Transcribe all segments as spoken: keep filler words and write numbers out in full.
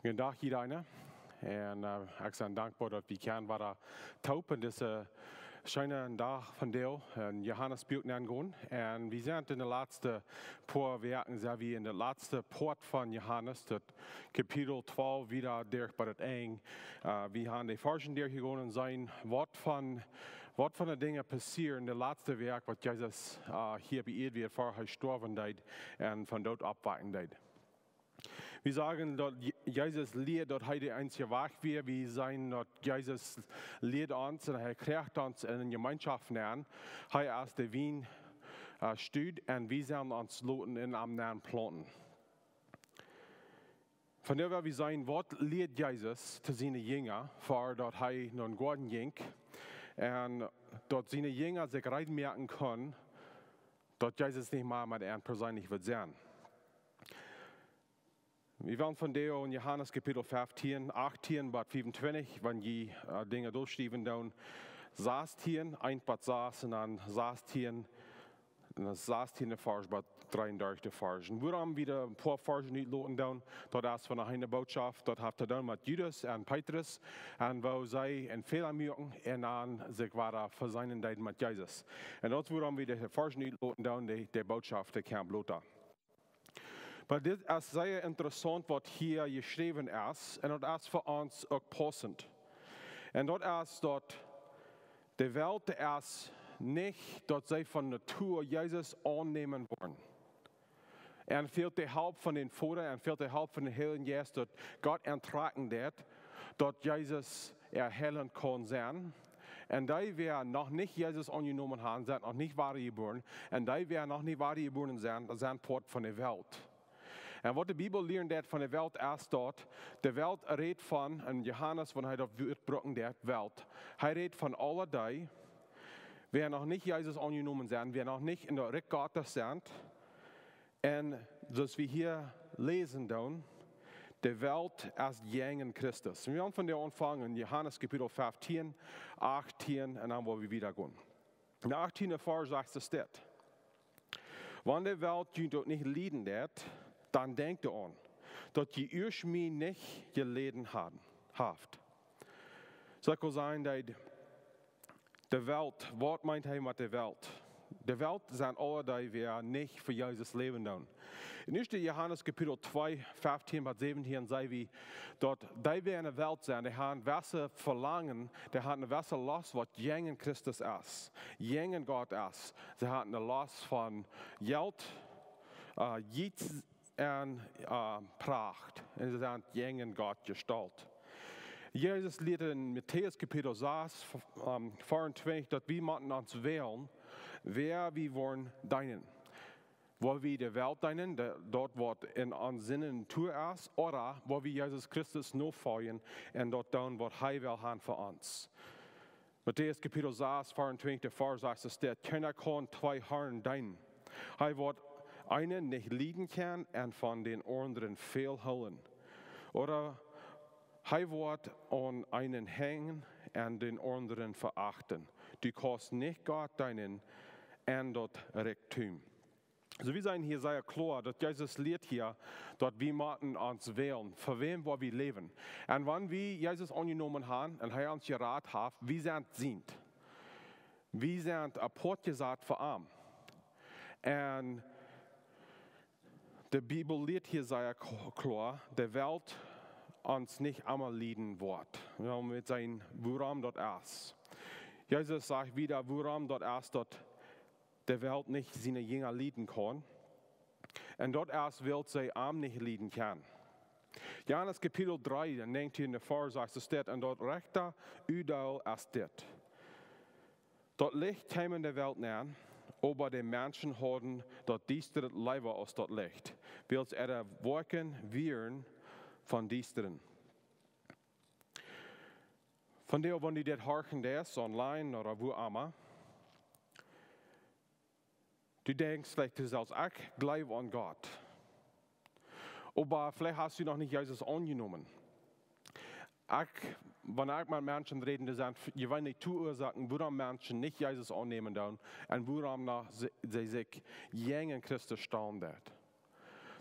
Gooden Dach, jieda eena. Un ekj sie dankboa, daut wie kjennen wada toop en disen scheenen Dach vondoag en Johanes Buak nengonen. Un wie sent en de latste poa Wäakjen, sent wie en de latste Poat von Johanes, daut Kapitel twalf, wieda derch bat daut Enj. Wie haben de Varschen derchjegonen un seenen, waut von, waut von de Dinja passieren en de latste Wäakj, waut Jesus hia bie Ieed wia, ea hee stoawen deed un vom Doot oppwaken deed. Wie sagen, daut Jesus lieed, daut hee de eensje Wajch wia. Wie seenen, daut Jesus lieed ons un hee kjrieech ons en eene Jemeenschoft nenn. Hee es de Wienstock un wie sellen ons loten en am nenn plaunten. Vondoag well wie seenen, waut lieed Jesus to siene Jinja, ea daut hee no dän Goaden jinkj, un daut siene Jinja sikj reed moaken kunnen, daut Jesus nich mea met an perseenlich wudd sennen. Wie wellen vondoag en Johanes Kapitel feftieen, achtieen bat fiewuntwintich, wan jie Dinja dolschriewen doonen, sastieen, eent bat sas un dan sastieen, un dan sastieen Varsch bat dreeundartich Varsch. Un wuarom wie doa een poa Varschen utloten doonen, daut es von eene Bootschoft, daut haft to doonen met Judas un Petrus, un woo see een Fäla muaken un dan sikj wada vesenen deeden met Jesus. Un daut es wuarom wie de Varschen utloten doonen, de, de Bootschoft, dee kjemt lota. Oba dit es sea interessaunt, waut hia jeschräwen es, un daut es fa ons uk paussent. Un daut es daut de Welt es nich, daut see von Natua Jesus aunnämen woaren. Un fält de Help von dän Voda un fält de Help von dän Heiljen Jeist, daut Gott an trakjen deit, daut Jesus äa Heilaunt kaun sennen. Un dee, wäa noch nich Jesus aunjenomen haben, sent noch nich wadajebuaren. Un dee, wäa noch nich wadajebuaren sent, sent Poat von de Welt. Un waut de Bibel lieren deit von de Welt es daut, de Welt rät von, un Johanes, wan hee daut Wuat brucken deit, Welt. Hee rät von aule dee, wäa noch nich Jesus aunjenomen sent, wäa noch nich en daut Rikj Gottes sent. Un soo aus wie hia läsen doonen, de Welt es jäajen Christus. Wie wellen vondoag aunfangen en Johanes Kapitel feftieen, achtieen un dan woa wie wieda gonen. En de achtieende Varsch sajcht et dit: Wan de Welt junt uk nich lieden deit, dan denkjt doaraun, daut jie ieescht mie nich jeläden haben, haft. Soo ekj well sajen, dee, de Welt, waut meent hee met de Welt? De Welt sent aule dee, wäa nich fa Jesus läwen doonen. En ieeschte Johanes Kapitel twee, feftieen bat säwentieen seen wie, daut dee, wäa en de Welt sent, dee haben wesse Velangen, dee haben eene wesse Lost, waut jäajen Christus es, jäajen Gott es. See haben eene Lost von Jelt, äh, Jiets un, äh, Pracht. Un see sent jäajen Gott jestalt. Jesus lieet en Matäus Kapitel sas, ähm, veeruntwintich, daut wie motten ons wälen, wäa wie woaren deenen. Woa wie de Welt deenen, de, daut waut en ons Sinnen Natua es, ooda woa wie Jesus Christus nofoljen un daut doonen, waut hee well haben fa ons. Matäus Kapitel sas, veeruntwintich, Varsch sas, et steit: Kjeena kaun twee Harn deenen. Hee woat eenen nich lieden kjennen un von dän aundren väl hoolen. Ooda hee woat aun eenen henjen un dän aundren veachten. Du kaust nich Gott deenen un daut Rikjtum. Soo, wie seenen hia sea kloa, daut Jesus lieet hia, daut wie motten ons wälen, fa wäm woa wie läwen. Un wan wie Jesus aunjenomen haben un hee ons jerat haft, wie sent sient. Wie sent apoat jesat fa am. Un de Bibel lieet hia sea k-, kloa, de Welt ons nich emma lieden woat. Wie wellen seenen, wuarom daut es. Jesus sajcht wieda, wuarom daut es, daut de Welt nich siene Jinja lieden kaun. Un daut es, wiels see am nich lieden kjennen. Johanes Kapitel dree, de näajentieende Varsch sajcht et dit: Un daut rajchte Uadeel es dit: Daut Licht kjeem en de Welt nenn, oba de Menschen hauden daut Diestre leewa aus daut Licht, wiels äare Woakjen wieren von Diestren. Vondoag, wan du dit horchen deist, online ooda wua emma, du denkjst veleicht to die selfst: Ekj jleew aun Gott. Oba veleicht hast du noch nich Jesus aunjenomen. Ekj, wan ekj met Menschen räd, dee sent f-, jeweenlich twee Uasoaken, wuarom Menschen nich Jesus aunnämen doonen un wuarom noch see, see sikj jäajen Christus stalen doonen.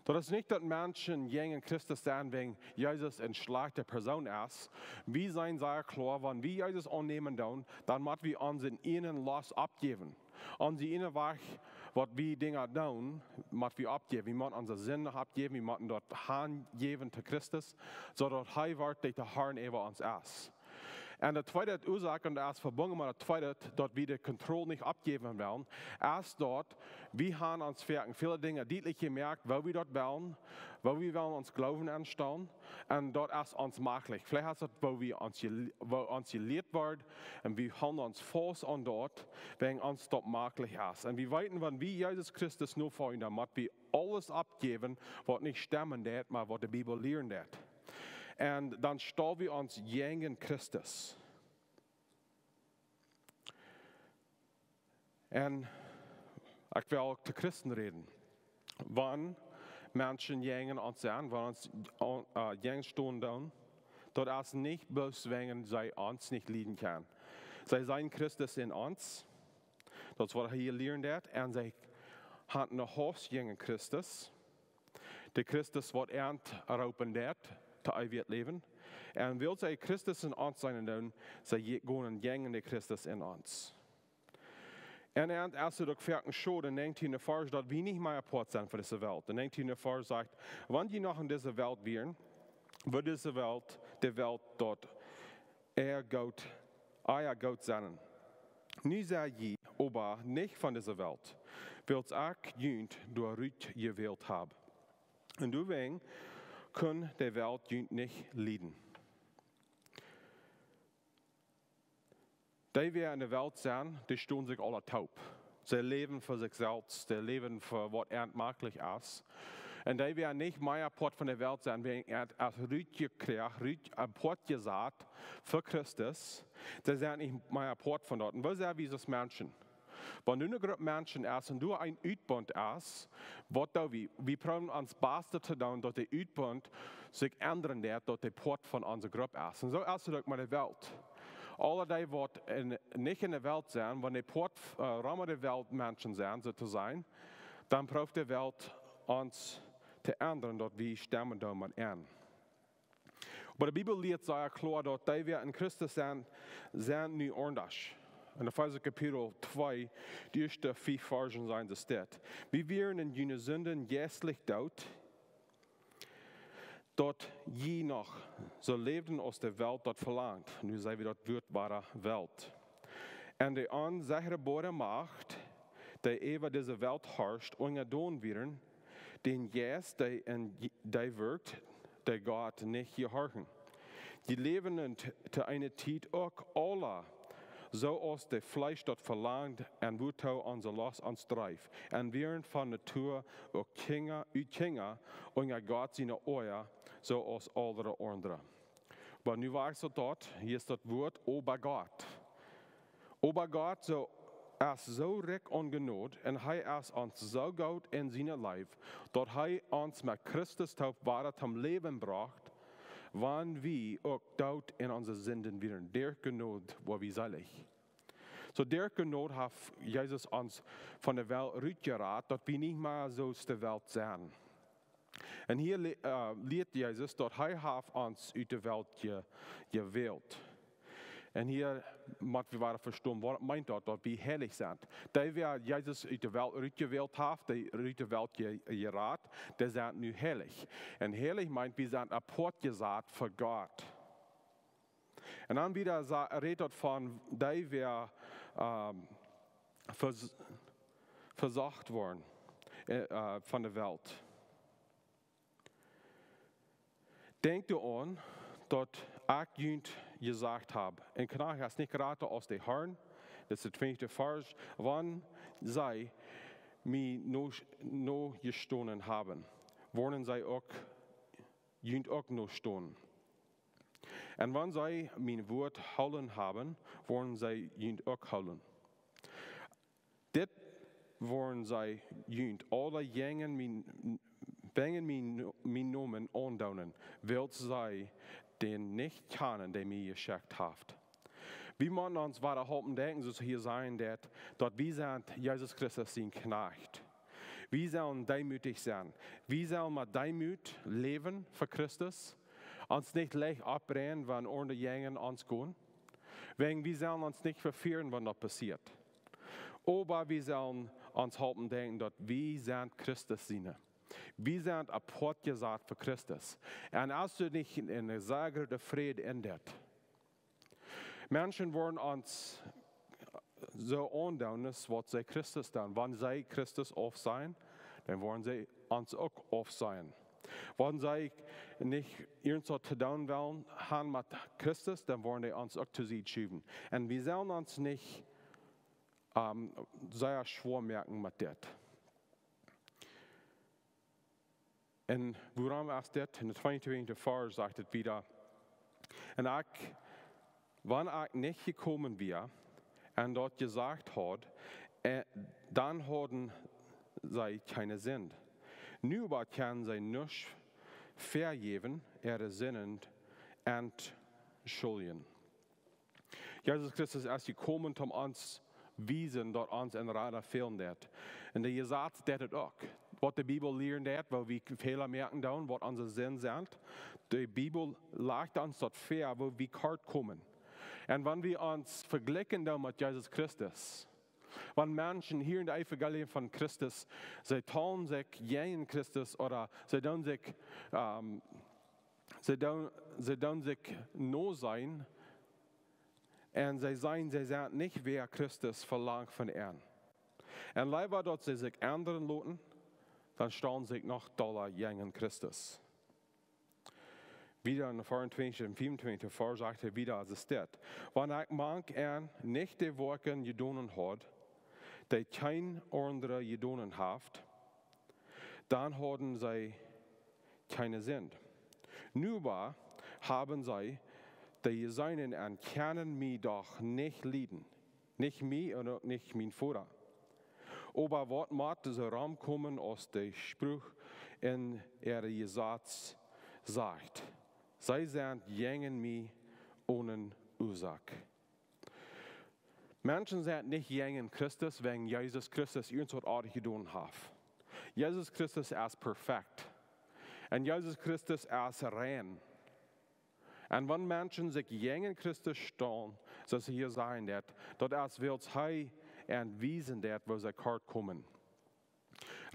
Daut es nich daut Menschen jäajen Christus sent wäajen Jesus eene schlajchte Persoon es. Wie sent sea kloa, wan wie Jesus aunnämen doonen, dan mott wie onse ieejne Lost oppjäwen. Onse ieejne Wajch, waut wie Dinja doonen, mott wie oppjäwen. Wie motten onse Sinden oppjäwen, wie motten daut hanjäwen to Christus, soo daut hee woat de Herr äwa ons es. Un de tweede Uasoak, un daut es vebungen met daut tweede, daut wie de Kontroll nich oppjäwen wellen, es daut wie haben ons foaken väle Dinja dietlich jemoakt, woo wie daut wellen, woo wie wellen onsen Gloowen aunstalen, un daut es ons mäajlich. Veleicht es daut, woo wie ons jel-, woo ons jelieet woat, un wie hoolen ons faust aun daut, wäajen ons daut mäajlich es. Un wie weeten, wan wie Jesus Christus nofoljen, dan mott wie aules oppjäwen, waut nich stemmen deit, oba waut de Bibel lieren deit. Un dan stal wie ons jäajen Christus. Un ekj well uk to Christen räden. Wan Menschen jäajen ons sent, wan ons, äh, jäajen stonen doonen, daut es nich bloos wäajen see ons nich lieden kjennen. See seenen Christus en ons. Daut es waut hee hia lieren deit. Un see haben een Hauss jäajen Christus. De Christus, waut an roopen deit to eewjet Läwen. Un wiels see Christus en ons seenen doonen, see je-, gonen jäajen de Christus en ons. Un, un aus et uk foaken steit em näajentieenden Varsch, daut wie nich mea Poat sent von dise Welt. Em näajentieenden Varsch sajcht: "Wan jie noch en dise Welt wieren, wudd dise Welt, de Welt daut ea goot, ea goot sennen. Nu sie jie oba nich von dise Welt, wiels ekj junt doa rut jewält hab. Un doawäajen kunn de Welt junt nich lieden." Dee, waut en de Welt sent, dee stonen sikj aula toop. See läwen fa sikj selfst, see läwen fa waut an mäajlich es. Un dee, waut nich mea Poat von de Welt sent, wäajen an es rut jekjräajen, rut, äh, Poat jesat fa Christus, dee sent nich mea Poat von daut. Un woo sent wie aus Menschen? Wan nu eene Grupp Menschen es un doa een Utbunt es, waut doo wie? Wie proowen ons Bastet to doonen, daut de Utbunt sikj endren deit, daut dee Poat von onse Grupp es. Un soo es et uk met de Welt. Aule dee, waut en, nich en de Welt sent, wan dee Poat, äh, rom de Welt Menschen sent, soo to sajen, dan prooft de Welt ons to endren, daut wie stemmen doonen met an. Oba de Bibel liet sea kloa, daut dee, waut en Christus sent, sent nu aundasch. En Efeesa Kapitel twee, de ieeschte fief Varsch sent daut dit: "Wie wieren en june Sinden jeistlich doot, daut jie noch soo läwden aus de Welt daut velangt." Nu sent wie daut Wuat wada Welt. "Un de onsechtboare Macht, dee äwa dise Welt harscht, unjadon wieren, dän Jeist, dee en j-, dee wirkjt, dee Gott nich jehorchen. Jie läwden en t-, to eene Tiet uk aula soo aus daut Fleesch daut velangt un wuatoo onse Lost ons dreef, un wieren von Natua uk Kjinja, ut Kjinja, unja Gott siene Oaja, soo aus aule aundre." Oba nu wajch daut, hia es daut Wuat oba Gott. Oba Gott soo, es soo rikj aun Jnod, un hee es ons soo goot en siene Leew, daut hee ons met Christus toop wada toom Läwen brocht, wan wie uk doot en onse Sinden wieren. Derch Jnod woa wie seelich. Soo, derch Jnod haft Jesus ons von de Welt rutjerat, daut wie nich mea soo aus de Welt sent. Un hia le-, äh, lieet Jesus, daut hee haft ons ut de Welt je-, jewält. Un hia mott wie wada vestonen, waut meent daut, daut wie heilich sent. Dee, waut Jesus ut de Welt rutjewält haft, dee ut de Welt je-, jerat, dee sent nu heilich. Un heilich meent, wie sent apoat jesat fa Gott. Un dan wada sa-, rät daut von dee, waut, ähm, vers-, vesocht woaren, äh, äh, von de Welt. Denkjt doaraun, daut ekj junt jesajcht hab: Een Kjnajcht es nich jrata aus de Harn, daut es de twintichste Varsch, wan see mie no-, nojestonen haben, woaren see uk junt uk nostonen. Un wan see mien Wuat hoolen haben, woaren see junt uk hoolen. Dit woaren see junt aula wäajen mien, wäajen mien, mien Nomen aundoonen, wiels see dän nich kjanen, dee mie jeschekjt haft. Wie motten ons wada halpen denkjen, soo aus hia sajcht daut, daut wie sent Jesus Christus sien Kjnajcht. Wie sellen deemootich sennen. Wie sellen met Deemoot läwen fa Christus. Ons nich leicht oppbrinjen, wan aundre jäajen ons gonen. Wäajen wie sellen ons nich vefieren, wan daut passieet. Oba wie sellen ons halpen denkjen, daut wie sent Christus siene. Wie sent apoat jesat fa Christus. Un aus du nich en eene sea groote Fräd en dit. Menschen woaren ons soo aundoonen aus waut see Christus doonen. Wan see Christus aufsajen, dan woaren see ons uk aufsajen. Wan see nich irjent waut to doonen wellen han met Christus, dan woaren see ons uk to Sied schuwen. Un wie sellen ons nich, ähm, sea schwoa moaken met dit. Un wuarom es dit? En de tweeuntwintichste Varsch sajcht et wieda: Un ekj, wan ekj nich jekomen wia un daut jesajcht haud, eh, dan hauden see kjeene Sind. Nu oba kjennen see nuscht vejäwen, äare Sinden entschuldjen. Jesus Christus es jekomen om ons wiesen, daut ons een Rada fälen deit. Un de Jesaz deit et uk. Waut de Bibel lieren deit, woo wie Fäla moaken doonen, waut onse Sinden sent. De Bibel lajcht ons daut väa, woo wie kort komen. Un wan wie ons vejlikjen doonen met Jesus Christus, wan Menschen hieren daut Evangelium von Christus, see talen sikj jäajen Christus, ooda see doonen sikj, ähm, see doonen, see doonen sikj noseenen, un see sajen, see sent nich wäa Christus velangt von an. Un leewa daut see sikj endren loten, dan stalen see sikj noch dolla jäajen Christus. Wieda en veeauntwintichste un fiewauntwintichste Varsch sajcht hee wieda, aus et steit: Wan ekj mank an nich de Woakjen jedonen haud, dee kjeen aundra jedonen haft, dan hauden see kjeene Sind. Nu oba haben see, dee jeseenen, un kjennen mie doch nich lieden. Nich mie un uk nich mien Voda. Oba waut mott soo romkomen, aus de Spruch en äa Jesaz sajcht: See sent jäajen mie one Uasoak. Menschen sent nich jäajen Christus, wäajen Jesus Christus irjent waut oajet jedonen haft. Jesus Christus es perfekt. Un Jesus Christus es rein. Un wan Menschen sikj jäajen Christus stalen, soo aus hee hia sajen deit, daut es wiels hee an wiesen deit, woo see kort komen.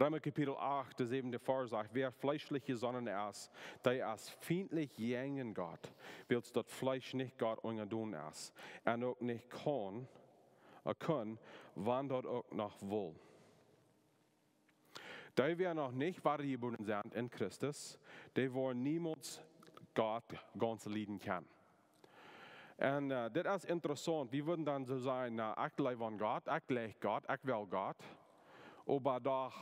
Reema Kapitel acht, de säwende Varsch sajcht: Wäa fleeschlich jesonnen es, dee es fientlich jäajen Gott, wiels daut Fleesch nich Gott unjadon es, un uk nich kaun, äh, kunn, wan daut uk noch wull. Dee, wäa noch nich wadajebuaren sent en Christus, dee woaren niemols Gott gaunz lieden kjennen. Un, äh, dit es interessaunt. Wie wudden dan soo sajen: Na, ekj jleew aun Gott, ekj jleew Gott, ekj well Gott. Oba doch,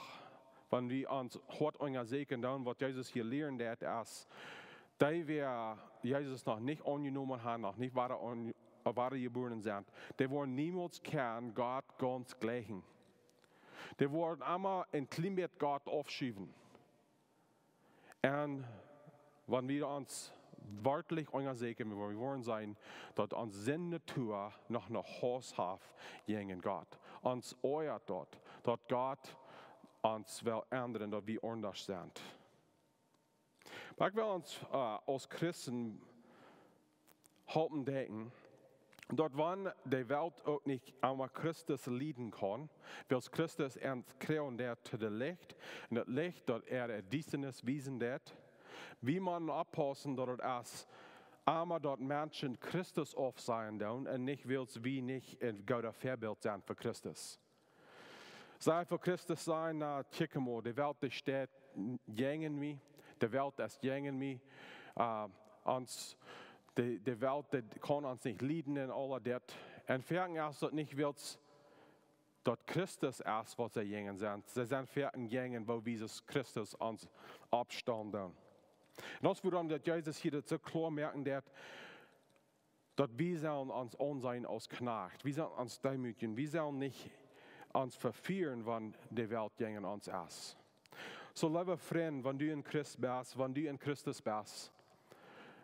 wan wie ons Hoat unjasieekjen doonen, waut Jesus hia lieren deit, es, dee, wäa Jesus noch nich aunjenomen han, noch nich wada aun-, wadajebuaren sent, dee woaren niemols kjennen Gott gaunz jlikjen. Dee woaren emma een kjlien bät Gott aufschuwen. Un wan wie ons werkjlich unjasieekjen, wie woaren seenen, daut ons Sindnatua noch een Hauss haft jäajen Gott. Ons oajat daut, daut Gott ons well endren, daut wie aundasch sent. Oba ekj well ons, äh, aus Christen halpen denkjen, daut wan de Welt uk nich emma Christus lieden kaun, wiels Christus an kjrieen deit to daut Licht, un daut Licht daut äa de Diestanis wiesen deit, wie motten oppaussen, daut et es emma daut Menschen Christus aufsajen doonen un nich, wiels wie nich een goodet Väabilt sent fa Christus. Saj fa Christus sennen, na, kjikj mol, de Welt, dee steit jäajen mie, de Welt es jäajen mie, äh, ons, de, de Welt, dee kaun ons nich lieden un aul daut. Un foaken es daut nich, wiels daut Christus es, waut see jäajen sent. See sent foaken jäajen, woo wie Jesus Christus ons oppstalen doonen. Un daut es wuarom daut Jesus hia daut soo kloa moaken deit, daut wie sellen ons aunseenen aus Kjnajcht. Wie sellen ons deemootjen. Wie sellen nich ons vefieren, wan de Welt jäajen ons es. Soo, leewe Frind, wan du een Christ best, wan du en Christus best,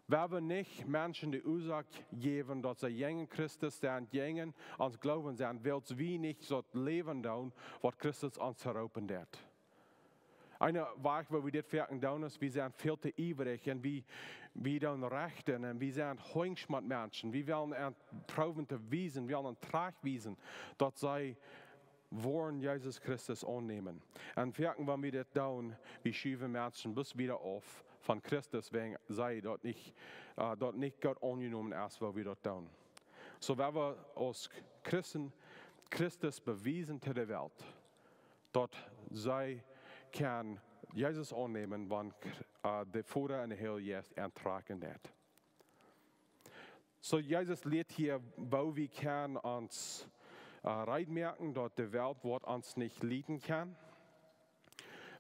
woa wie nich Menschen de Uasoak jäwen, daut see jäajen Christus sent, jäajen ons Gloowen sent, wiels wie nich daut Läwen doonen, waut Christus ons roopen deit. Een Wajch, woo wie dit werkjen doonen, es, wie sent väl too iewrich un wie, wie doonen rechten un wie sent honjsch met Menschen. Wie wellen an proowen to wiesen, wie wellen an trajcht wiesen, daut see woaren Jesus Christus aunnämen. Un werkjen, wan wie dit doonen, wie schuwen Menschen bloos wieda auf von Christus, wäajen see daut nich, äh, daut nich goot aunjenomen es, woo wie daut doonen. Soo, wan wie aus Christen Christus bewiesen to de Welt, daut see kjennen Jesus aunnämen, wan, äh, de Voda un de Heilje Jeist an trakjen deit. Soo, Jesus lieet hia, woo wie kjennen ons, äh, reed moaken, daut de Welt woat ons nich lieden kjennen.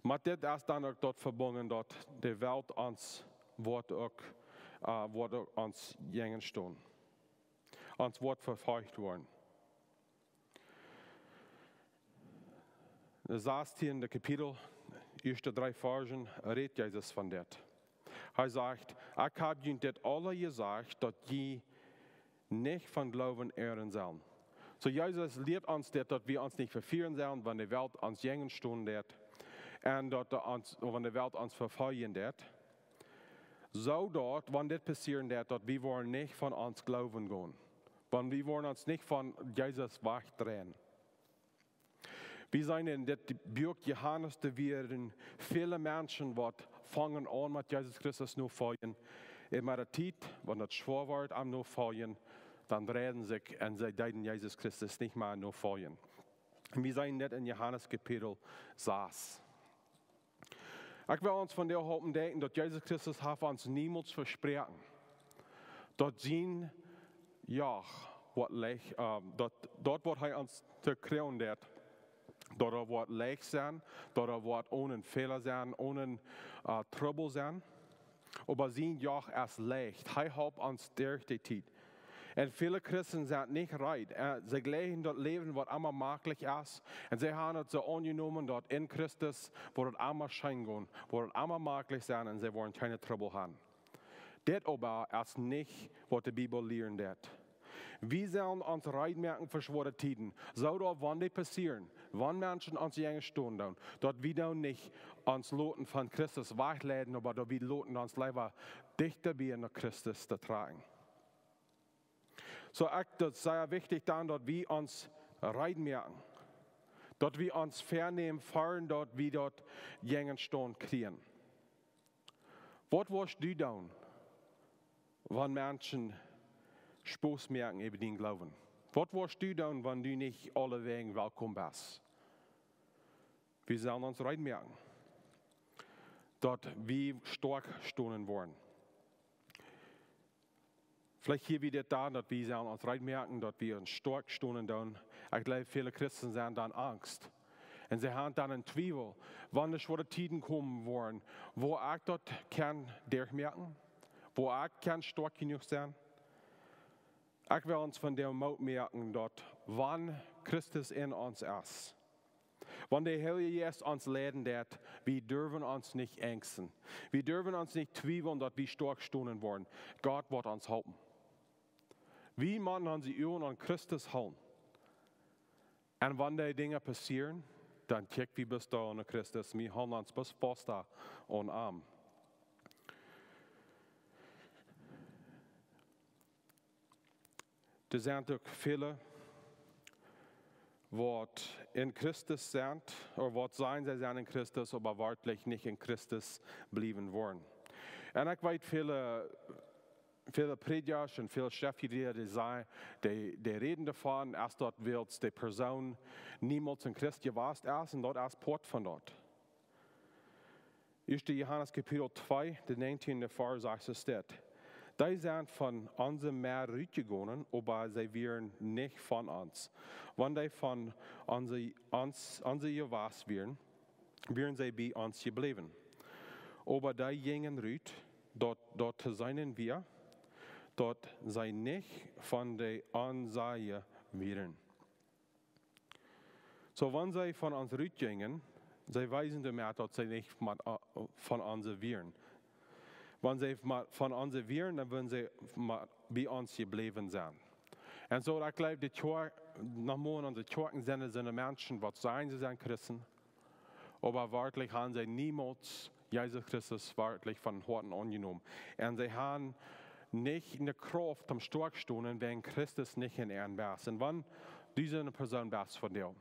Oba dit es dan uk daut vebungen, daut de Welt ons woat uk, äh, woat uk ons jäajen stonen. Ons woat vefolcht woaren. De sastieende Kapitel, ieeschte dree Varschen, rät Jesus von dit. Hee sajcht: "Ekj hab junt dit aula jesajcht, daut jie nich vom Gloowen irren sellen." Soo, Jesus lieet ons dit, daut wie ons nich vefieren sellen, wan de Welt ons jäajen stonen deit, un daut de ons, wan de Welt ons vefoljen deit. Soo daut, wan dit passieren deit, daut wie woaren nich von ons Gloowen gonen. Wan wie woaren ons nich von Jesus wajchdreien. Wie seenen en dit Buak Johanes, doa wieren väle Menschen, waut fungen aun met Jesus Christus notofoljen. Un met de Tiet, wan daut schwoa wort, am notofoljen, dan dreiden see sikj un see deeden Jesus Christus nich mea notofoljen. Un wie seenen dit en Johanes Kapitel sas. Ekj well ons vondoag halpen denkjen, daut Jesus Christus haft ons niemols vesproaken, daut sien Joch woat leicht, äh, daut, daut waut hee ons to kjrieen deit, daut daut woat leicht sennen, daut daut woat onen Fäla sennen, onen, äh, Trubbel sennen. Oba sien Joch es leicht. Hee halpt ons derch de Tiet. Un väle Christen sent nich reed. Äh, see jlikjen daut Läwen, waut emma maklich es. Un see haben daut soo aunjenomen, daut en Christus woat daut emma scheen gonen, woat daut emma maklich sennen un see woaren kjeene Trubbel haben. Dit oba es nich, waut de Bibel lieren deit. Wie sellen ons reed moaken fa schwoare Tieden, soo daut, wan dee passieren, wan Menschen ons jäajen stonen doonen, daut wie dan nich ons loten von Christus wajchleiden, oba daut wie loten ons leewa dichta bie no Christus to trakjen. Soo, ekj, daut es sea wichtich dan, daut wie ons reed moaken, daut wie ons vernämen, fa daut wie daut jäajen stonen kjrieen. Waut wurscht du doonen, wan Menschen Spos moaken äwa dien Gloowen? Waut wurscht du doonen, wan du nich aulewäajen welkom best? Wie sellen ons reed moaken, daut wie stoakj stonen woaren. Veleicht hia wada dit dan, daut wie sellen ons reed moaken, daut wie ons stoakj stonen doonen. Ekj jleew, väle Christen sent dan angst. Un see haben dan een Twiewel, wan de schwoare Tieden komen woaren, woo ekj daut kaun derchmoaken, woo ekj kaun stoakj jenuach sennen. Ekj well ons vondoag Moot moaken, daut wan Christus en ons es, wan de Heilje Jeist ons leiden deit, wie derwen ons nich enjsten. Wie derwen ons nich twiewlen, daut wie stoakj stonen woaren. Gott woat ons halpen. Wie motten onse Uagen aun Christus hoolen. Un wan dee Dinja passieren, dan kjikj wie bloos doa aun Christus. Wie hoolen ons bloos fast aun am. Doa sent uk väle, waut en Christus sent, ooda waut sajen, see sent en Christus, oba werkjlich nich en Christus bliewen woaren. Un ekj weet, väle, väle Prädjasch un väle Schreftjelieede, dee sajen, dee, dee räden doavon, aus daut wiels de Persoon niemols en Christ jewast es, un daut es Poat von daut. Ieeschte Johanes Kapitel twee, de näajentieende Varsch sajcht, es dit: "Dee sent von onse Medd rutjegonen, oba see wieren nich von ons. Wan dee von onse, ons, onse jewast wieren, wieren see bie ons jebläwen. Oba dee jinjen rut, daut, daut to seenen wia, daut see nich von de onse wieren." Soo, wan see von ons rutjinjen, see wiesen doamet, daut see nich met, äh, von onse wieren. Wan see met, von onse wieren, dan wudden see met, bie ons jebläwen sennen. Un soo, ekj jleew, de Kjoakj, noch mol en onse Kjoakjen sent, sent Menschen, waut sajen, see sent Christen, Oba werkjlich han see niemols Jesus Christus werkjlich von Hoaten aunjenomen. Un see han nich ne Krauft toom stoakj stonen, wan Christus nich en an best. Un wan du soone Persoon best vondoag,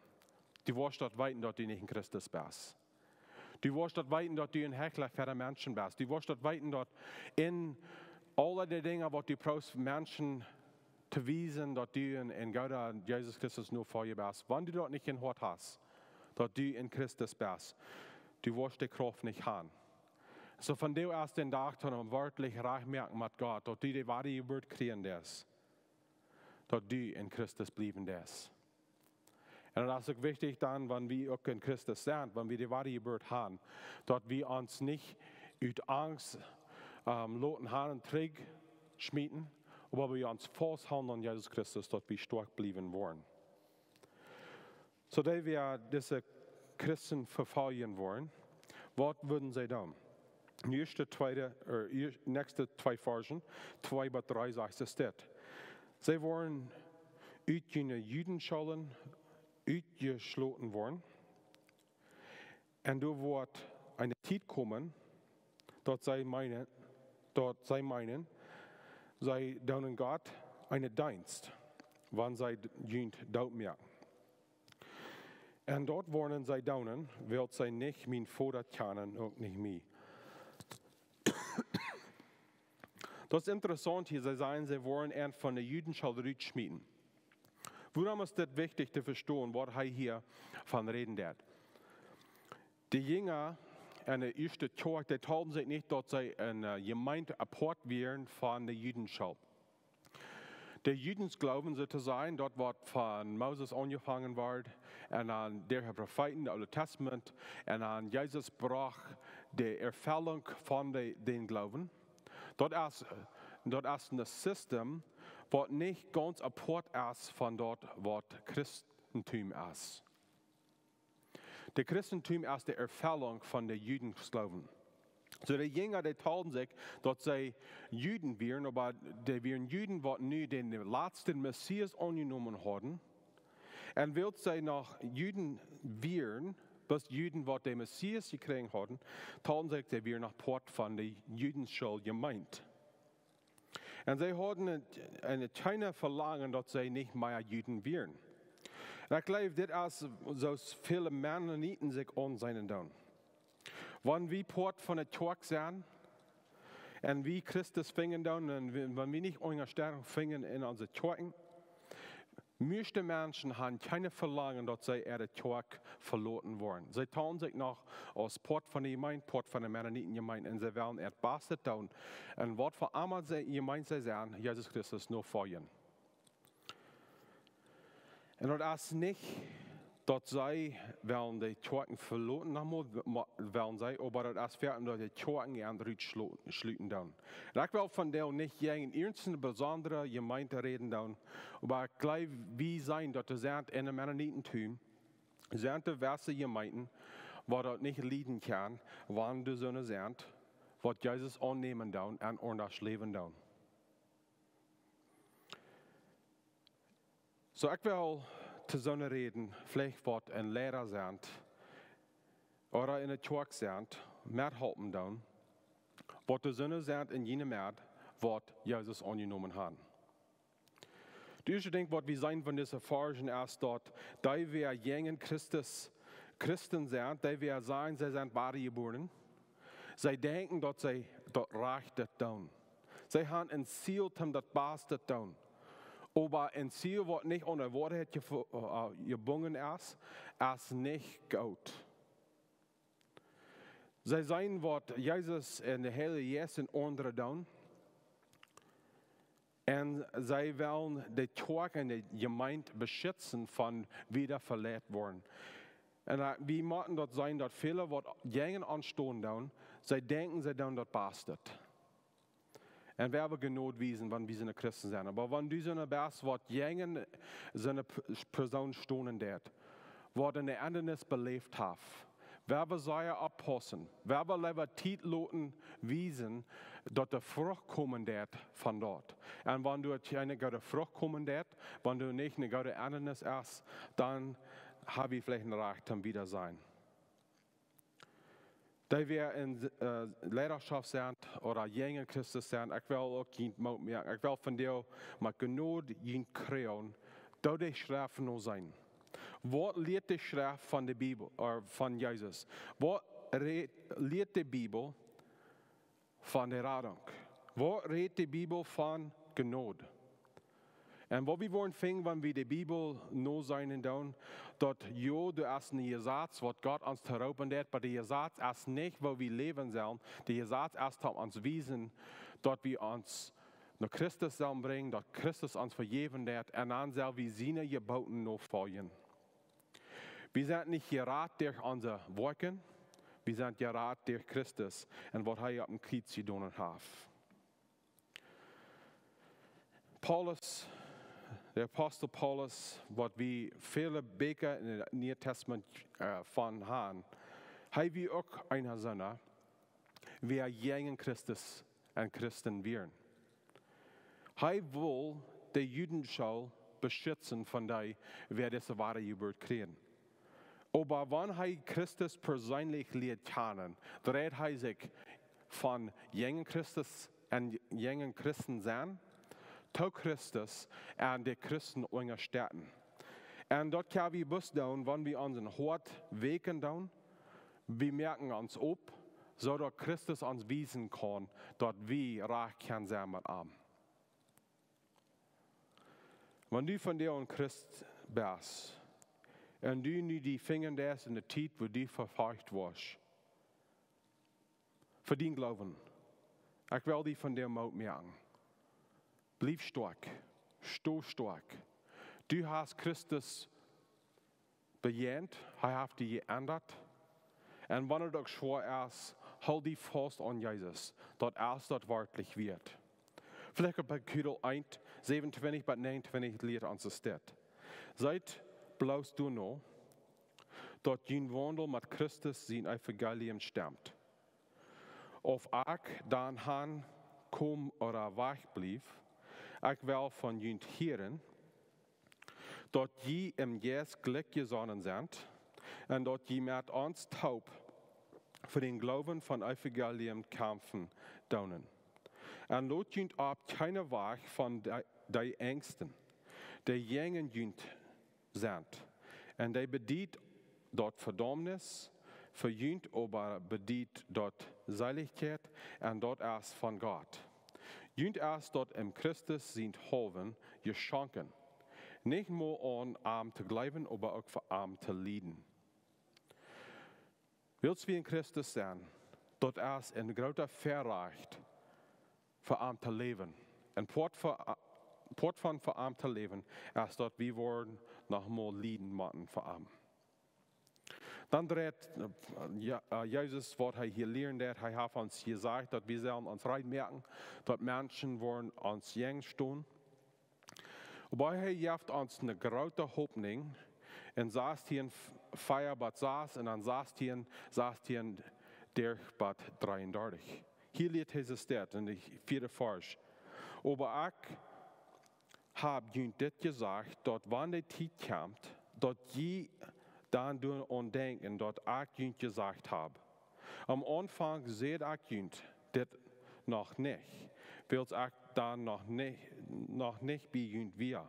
du woascht daut weeten, daut du nich en Christus best. Du woascht daut weeten, daut du en Hechla fa de Menschen best. Du woascht daut weeten, daut en aule de Dinja, waut du proowst Menschen to wiesen, daut du en, en Gott, Jesus Christus Nofolja best, wan du daut nich em Hoat hast, daut du en Christus best, du woascht de Krauft nich han. Soo vondoag es de Dach, om werkjlich rajcht moaken met Gott, daut du de woare Jeburt kjrieen deist, daut du en Christus bliewen deist. Un daut es uk wichtich dan, wan wie uk en Christus sent, wan wie de woare Jeburt han, daut wie ons nich ut Angst, ähm, loten han un trigj schmieten, oba wie ons faust hoolen aun Jesus Christus, daut wie stoakj bliewen woaren. Soo, dee wäa dise Christen vefoljen woaren, waut wudden see doonen? De ieeschte, tweede, äh, iees-, näakjste twee Varschen, twee bat dree sajcht et dit. See woaren ut june Judenschoolen utjeschloten woaren. Un doa woat eene Tiet komen, daut see meenen, daut see meenen, see doonen Gott eenen Deenst, wan see d-, junt doot moaken. Un daut woaren see doonen, wiels see nich mienen Voda kjanen, uk nich mie. Daut es interessaunt hia, see sajen, see woaren an von de Judenschool rutschmieten. Wuarom es dit wichtich to vestonen, waut hee hia von räden deit? De Jinja enne ieeschte Kjoakj, dee tolden sikj nich, daut see eene, äh, Jemeent apoat wieren von de Judenschool. De Judensgloowen, soo to sajen, daut waut von Moses aunjefongen wort, un dan de Profeeten, daut Oole Tastament, un dan Jesus brocht de Erfellunk von de, dän Gloowen. Daut es, daut es een System, waut nich gaunz apoat es von daut, waut Christentum es. De Christentum es de Erfellunk von de Judensgloowen. Soo de Jinja, dee tolden sikj, daut see Juden wieren, oba dee wieren Juden, waut nu dän latsten Messias aunjenomen hauden. Un wiels see noch Juden wieren, bloos Juden, waut dän Messias jekjräajen hauden, tolden sikj, see wieren noch Poat von de Judenschool Jemeent. Un see hauden een, een kjeen Velangen, daut see nich mea Juden wieren. Un ekj jleew, dit es, soo aus väle Mennoniten sikj aunseenen doonen. Wan wie Poat von de Kjoakj sent, un wie Christus finjen doonen, un wie, wan wie nich Unjastettunk finjen en onse Kjoakjen, mieeschte Menschen han kjeen Velangen, daut see äare Kjoakj veloten woaren. See talen sikj noch aus Poat von de Jemeent, Poat von de Mennoniten Jemeent, un see wellen äa Bastet doonen. Un waut fa emma see, Jemeent see sent, Jesus Christus nofoljen. Un daut es nich, daut see wellen de Kjoakjen veloten, noch mol, ma-, wellen see, oba daut es fa, daut de Kjoakjen an rutschlo-, schluten doonen. Un ekj well vondoag nich jäajen eene besondre Jemeent räden doonen, oba ekj jleew, wie seenen, daut doa sent en de Mennonitentum, sent doa jewesse Jemeenten, waut daut nich lieden kjennen, wan doa soone sent, waut Jesus aunnämen doonen un aundasch läwen doonen. Soo, ekj well to soone räden, veleicht waut en Liera sent, ooda en de Kjoakj sent, methalpen doonen, waut doa soone sent en june Med, waut Jesus aunjenomen han. De ieeschte Dinkj, waut wie seenen von dise Varschen, es daut dee, waut jäajen Christus, Christen sent, dee, waut sajen, see sent wadajebuaren, see denkjen, daut see daut Rajchte doonen. See han een Ziel, om daut Baste to doonen. Oba een Ziel, waut nich aun de Woarheit jefo-, äh, jebungen es, es nich goot. See seenen, waut Jesus un de Heilje Jeist en aundre doonen. Un see wellen de Kjoakj un de Jemeent beschitzen von wieda veleit woaren. Un, äh, wie motten daut seenen, daut väle, waut jäajen aunstonen doonen, see denkjen, see doonen daut Baste. Un wie haben Jnod wiesen, wan wie soone Christen sent. Oba wan du soone best, waut jäajen soone P-, Persoon stonen deit, waut eene Endanis beläft haft, wie haben sea oppaussen, wie haben leewa Tiet loten wiesen, daut de Frucht komen deit von daut. Un wan doa kjeene goode Frucht komen deit, wan doa nich eene goode Endanis es, dan hab wie veleicht een Rajcht om wieda sennen. Dee wie en Leidaschoft sent ooda jäajen Christus sent, ekj well uk junt Moot moaken. Ekj well von dee met Jnod junt kjrieen, doo de Schreft no seenen. Waut lieet de Schreft von de Bibel, ooda von Jesus? Waut lieet de Bibel von de Radunk? Waut rät de Bibel von Jnod? Un waut wie woaren finjen, wan wie de Bibel noseenen doonen, daut jo, doa es een Jesaz, waut Gott ons to roopen deit, oba de Jesaz es nich, woo wie läwen sellen. De Jesaz es, om ons wiesen, daut wie ons no Christus sellen brinjen, daut Christus ons vejäwen deit, un dan sell wie siene Jebooten nofoljen. Wie sent nich jerat derch onse Woakjen, wie sent jerat derch Christus un waut hee opp daut Kjriez jedonen haft. Paulus, de Apostel Paulus, waut wie väle Bieekja en daut Niee Tastament von han, hee wia uk eena soona, wäa jäajen Christus un Christen wieren. Hee wull de Judenschool beschitzen von dee, wäa dise Wadajeburt kjrieen. Oba wan hee Christus perseenlich lieed kjanen, dreid hee sikj von jäajen Christus un jäajen Christen sennen to Christus un de Christen unjastetten. Un daut kjenn wie bloos doonen, wan wie onsen Hoat weekjen doonen. Wie moaken ons op, soo daut Christus ons wiesen kaun, daut wie rajcht kjennen sennen met am. Wan du vondoag een Christ best un du nu die finjen deist en de Tiet, wua du vefolcht woascht fa dienen Gloowen, ekj well die vondoag Moot moaken. Bliew stoakj. Sto stoakj. Du hast Christus bejäajent, hee haft die jeendat. Un wan et uk schwoa es, hool die faust aun Jesus. Daut es daut werkjlich wieet. Filipa Kapitel eent, säwenuntwintich bat näajenuntwintich lieet ons dit: Seet bloos doano, daut jun Waundel met Christus sien Evangelium stemt. Auf ekj dan han kom ooda wajch bliew, ekj well von junt hieren, daut jie em Jeist jlikj jesonnen sent, un daut jie met ons toop fa dän Gloowen von Evangelium kjamfen doonen. Un lot junt opp kjeenen Wajch von dee, dee enjsten, dee jäajen junt sent. Un dee bediet daut Vedaumnis, fa junt oba bediet daut Seelichkjeit, un daut es von Gott. Junt es daut em Christus sien Gloowen jeschonken, nich mau aun am to jleewen, oba uk fa am to lieden. Wiels wie en Christus sent, daut es een groota Väarajcht, fa am to läwen. Un Poat fa, Poat von fa am to läwen es daut wie woaren noch mol lieden motten fa am. Dan dreit, äh, Jo-, äh, Jesus, waut hee hia lieren deit, hee haft ons jesajcht, daut wie sellen ons reed moaken, daut Menschen woaren ons jäajen stonen. Oba hee jeft ons ne groote Hopninj en sastieen, vea bat sas un dan sastieen, sastieen derch bat dreeundartich. Hia lieet hee ons dit en de vieede Varsch: Oba ekj hab junt dit jesajcht, daut wan de Tiet kjemt, daut jie dan doaraun denkjen, daut ekj junt jesajcht hab. Aum Aunfank säd ekj junt dit noch nich, wiels ekj dan noch nich, noch nich bie junt wia.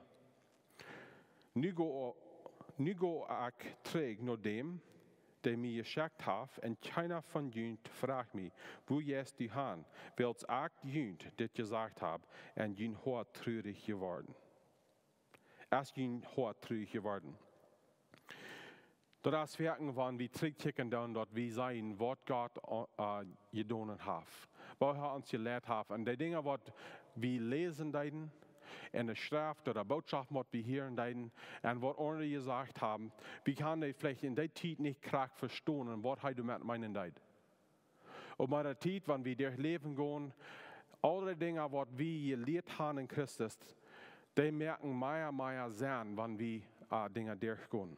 Nu go, nu go ekj trigj no däm, dee mie jeschekjt haft, un kjeena von junt fruach mie: Wua jeist du han? Wiels ekj junt dit jesajcht hab, un jun Hoat trurich jeworden. Es jun Hoat trurich jeworden. Daut es werkjlich, wan wie trigjkjikjen doonen, daut wie seenen, waut Gott, äh, jedonen haft, woo hee ons jeleit haft, un de Dinja, waut wie läsen deeden en de Schreft ooda Bootschoft, waut wie hieren deeden, un waut aundre jesajcht haben, wie kjennen dee veleicht en dee Tiet nich krakjt vestonen, waut hee doamet meenen deed. Oba met de Tiet, wan wie derch Läwen gonen, aule Dinja, waut wie jelieet haben en Christus, dee moaken mea, mea Senn, wan wie, äh, Dinja derchgonen.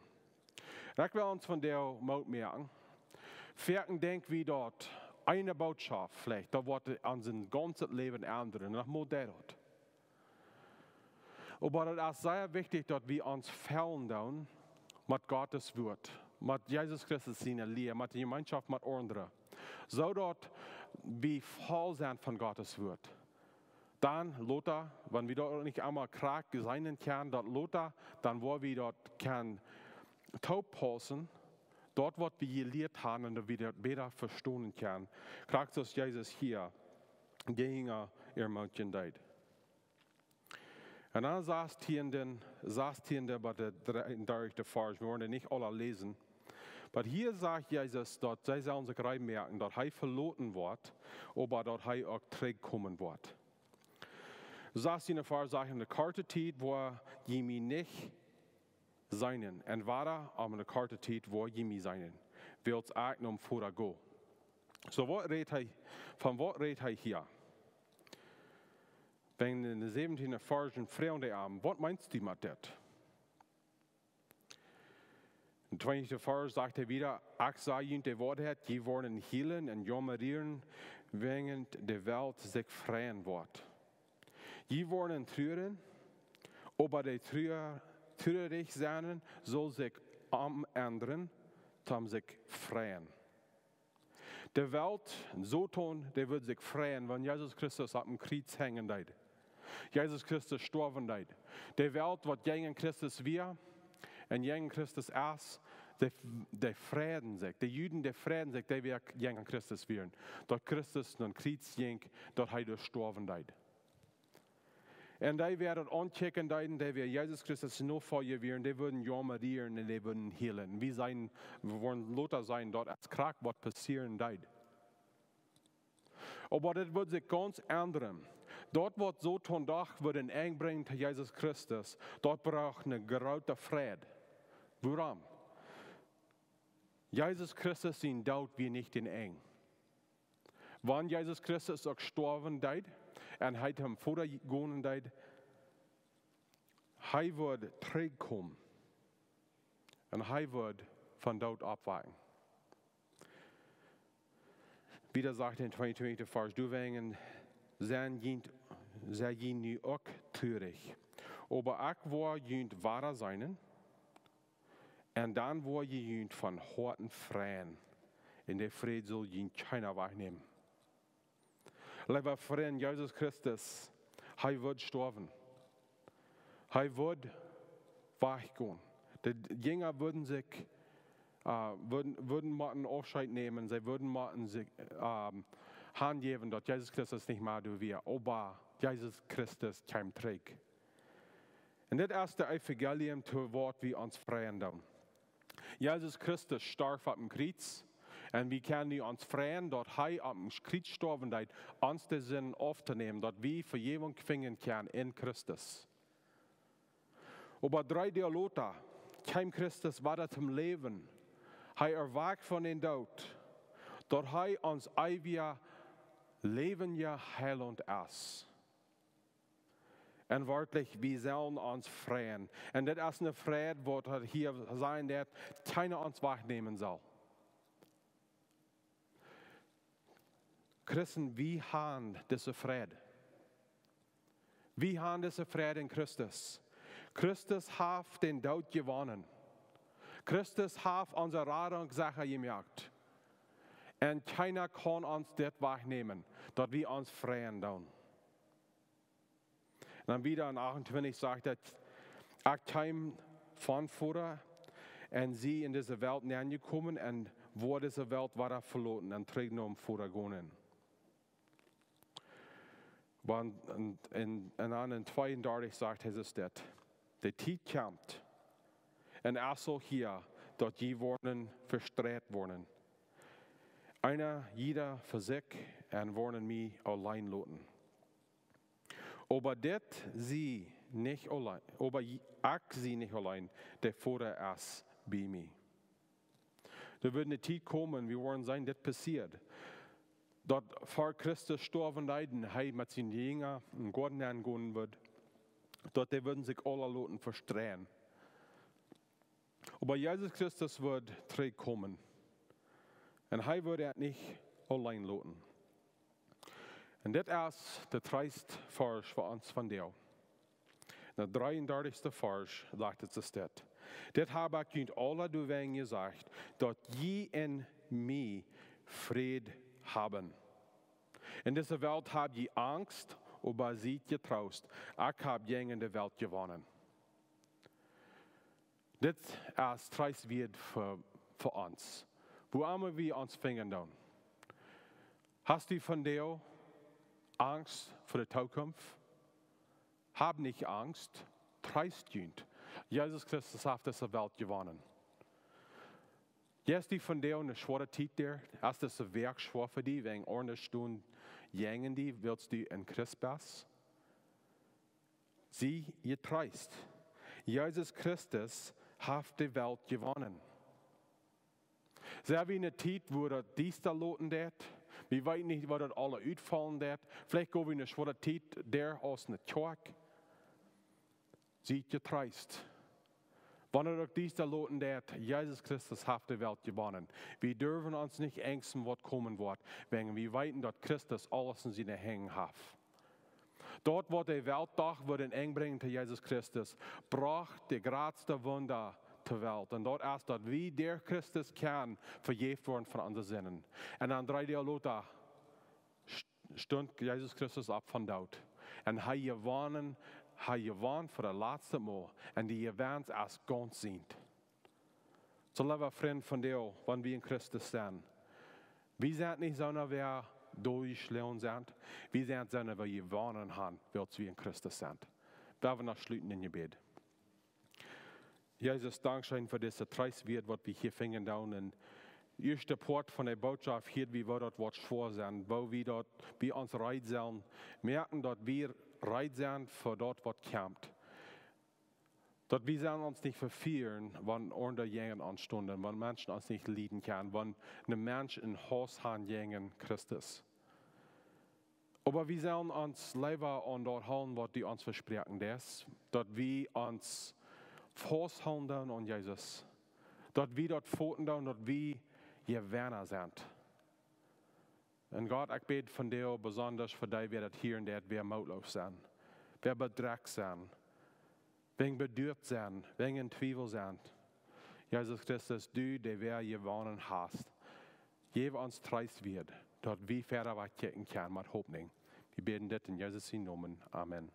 Un ekj well ons vondoag Moot moaken. Foaken denkj wie, daut eene Bootschoft veleicht, daut woat ons gaunzet Läwen endren. Un daut mott daut. Oba daut es sea wichtich, daut wie ons fellen doonen met Gott sien Wuat, met Jesus Christus siene Lia, met de Jemeenschoft met aundre. soo daut wie voll sent von Gottes Wort. Dan lota, wan wie daut nich emol krakjt seenen kjennen, daut lota, dan woa wie daut kjennen toopaussen, daut waut wie jelieet haben un daut wie daut bäta vestonen kjennen. Krakjt soo aus Jesus hia de Jinja ermutigen deed. Un dan sastieenden, sastieenden bat de dreeundartichste Varsch, wie woaren nich aula läsen. Oba hia sajcht Jesus daut see sellen sikj reed moaken, daut hee veloten woat, oba daut hee uk trigjkomen woat. Sastieende Varsch sajcht: "En de korte Tiet woa jie mie nich seenen, un wada om ne korte Tiet woa jie mie seenen, wiels ekj nom Voda go." Soo, waut rät hee, von waut rät hee hia? Wan en de säwentieende Varsch froagen dee am: "Waut meenst du met dit?" Em twintichsten Varsch sajcht hee wada: "Ekj saj junt de Woarheit, jie woaren hielen un jaumren, wäarent de Welt sikj freien woat. Jie woaren truren, oba de Trua, truarich sennen saul sikj omendren, toom sikj freien." De Welt, Soton, dee wudd sikj freien, wan Jesus Christus opp een Kjriez henjen deed. Jesus Christus stoawen deed. De Welt, waut jäajen Christus wia un jäajen Christus es, dee, dee freiden sikj. De Juden, dee freiden sikj, dee wia jäajen Christus wieren. Daut Christus nom Kjriez jinkj, daut hee doa stoawen deed. Un dee, wäa daut aunkjikjen deeden, dee wäa Jesus Christus Nofolja wieren, dee wudden jaumren un dee wudden hielen. Wie seenen, wie woaren lota seenen, daut es krakjt waut passieren deed. Oba dit wudd sikj gaunz endren. Daut waut Soton docht wudd een Enj brinjen to Jesus Christus, daut brocht ne groote Freid. Wuarom? Jesus Christus sien Doot wia nich daut Enj. Wan Jesus Christus uk stoawen deed un hee nom Voda gonen deed, hee wudd trigjkomen un hee wudd vom Doot oppwakjen. Wada sajcht hee em twintichsten Varsch: "Doawäajen sent jie, sent jie nu uk truarich. Oba ekj woa junt wada seenen, un dan woa jie junt von Hoaten freien. Un de Fräd saul junt kjeena wajchnämen." Leewe Frind, Jesus Christus, hee wudd stoawen. Hee wudd wajchgonen. De Jinja wudden sikj, äh, wudden, wudden motten Aufscheet nämen. See wudden motten sikj, ähm, hanjäwen, daut Jesus Christus nich mea doa wia. Oba Jesus Christus kjeem trigj. Un dit es daut Evangelium, to waut wie ons freien doonen. Jesus Christus storf opp een Kjriez. Un wie kjennen nu ons freien, daut hee opp een Kjriez stoawen deed, ons de Sinden auftonämen, daut wie Vejäwunk finjen kjennen en Christus. Oba dree Doag lota kjeem Christus wada toom Läwen. Hee erwakjt von dän Doot, daut hee ons eewja, läwendja Heilaunt es. Un werkjlich, wie sellen ons freien. Un dit es ne Freid, waut hee hia sajcht, daut kjeena ons wajchnämen saul. Christen, wie haben dise Freid. Wie haben dise Freid en Christus. Christus haft dän Doot jewonnen. Christus haft onse Radunk secha jemoakt. Un kjeena kaun ons dit wajchnämen, daut wie ons freien doonen. Un dan wada en achtuntwintich sajcht daut: "Ekj kjeem vom Voda un sie en dise Welt nenjekomen un woa dise Welt wada veloten un trigj nom Voda gonen." Wan, un, un, un dan en tweeundartich sajcht hee dit: "De Tiet kjemt, un es aul hia, daut jie woaren vestreit woaren, eena jieda fa sikj, un woaren mie auleen loten. Oba dit sie nich auleen, oba ji-, ekj sie nich auleen, de Voda es bie mie." Doa woat ne Tiet komen, wie woaren seenen, dit passieet, daut ver Christus stoawen deed un hee met siene Jinja em Goaden aungonen wudd, daut dee wudden sikj aula loten vestreien. Oba Jesus Christus wudd trigjkomen. Un hee wudd an nich auleen loten. Un dit es de Treestvarsch fa ons vondoag. De dreeundartichste Varsch sajcht et soo: "Dit hab ekj junt aula doawäajen jesajcht, daut jie en mie Fräd haben. En dise Welt hab jie Angst, oba siet jetroost. Ekj hab jäajen de Welt jewonnen. Dit es Treestwieet fa, fa ons, wua emma wie ons finjen doonen. Hast du vondoag Angst fa de Tookunft? Hab nich Angst, treest junt. Jesus Christus haft dise Welt jewonnen. Jeist du vondoag ne schwoare Tiet derch? Es dise Wäakj schwoa fa die, wäajen aundre stonen jäajen die, wiels du een Christ best? Sie jetreest. Jesus Christus haft de Welt jewonnen. Sent wie en ne Tiet, wua daut diesta loten deit? Wie weeten nich, woo daut aules utfaulen deit. Veleicht go wie ne schwoare Tiet derch aus ne Kjoakj. Sie jetreest. Wan daut uk diesta loten deit, Jesus Christus haft de Welt jewonnen. Wie derwen ons nich enjsten, waut komen woat, wäajen wie weeten, daut Christus aules en siene Henj haft. Daut, waut de Welt docht, wudd een Enj brinjen to Jesus Christus, brocht de jratste Wunda to Welt. Un daut es, daut wie derch Christus kjennen vejäft woaren von onse Sinden. Un dan dree Doag lota st-, stunt Jesus Christus opp vom Doot. Un hee jewonnen, hee jewonn fa daut latste Mol. Un dee Jewinst es gaunz sient. Soo, leewa Frind, vondoag, wan wie en Christus sent, wie sent nich soone, waut derchjeschlonen sent. Wie sent soone, waut jewonnen haben, wiels wie en Christus sent. Lot ons noch schluten em Jebäd. Jesus, dankscheen fa dise Treestwieet, waut wie hia finjen doonen. En ieeschte Poat von de Bootschoft hia, woo daut woat schwoa sennen, woo wie daut, wie ons reed sellen moaken, daut wie reed sent fa daut, waut kjemt. Daut wie sellen ons nich vefieren, wan aundre jäajen ons stonen, wan Menschen ons nich lieden kjennen, wan een Mensch een Hauss haft jäajen Christus. Oba wie sellen ons leewa aun daut hoolen, waut du ons vespräakjen deist, daut wie ons fausthoolen doonen aun Jesus, daut wie daut foten doonen, daut wie Jewinna sent. Un Gott, ekj bäd vondoag besonda fa dee, waut daut hieren deit, waut mootloos sent, waut bedrekjt sent, waut beduat sent, waut en Twiewel sent. Jesus Christus, du, dee waut jewonnen hast, jeff ons Treestwieet, daut wie wieda waut kjikjen kjennen met Hopninj. Wie bäden dit en Jesus sienen Nomen. Amen.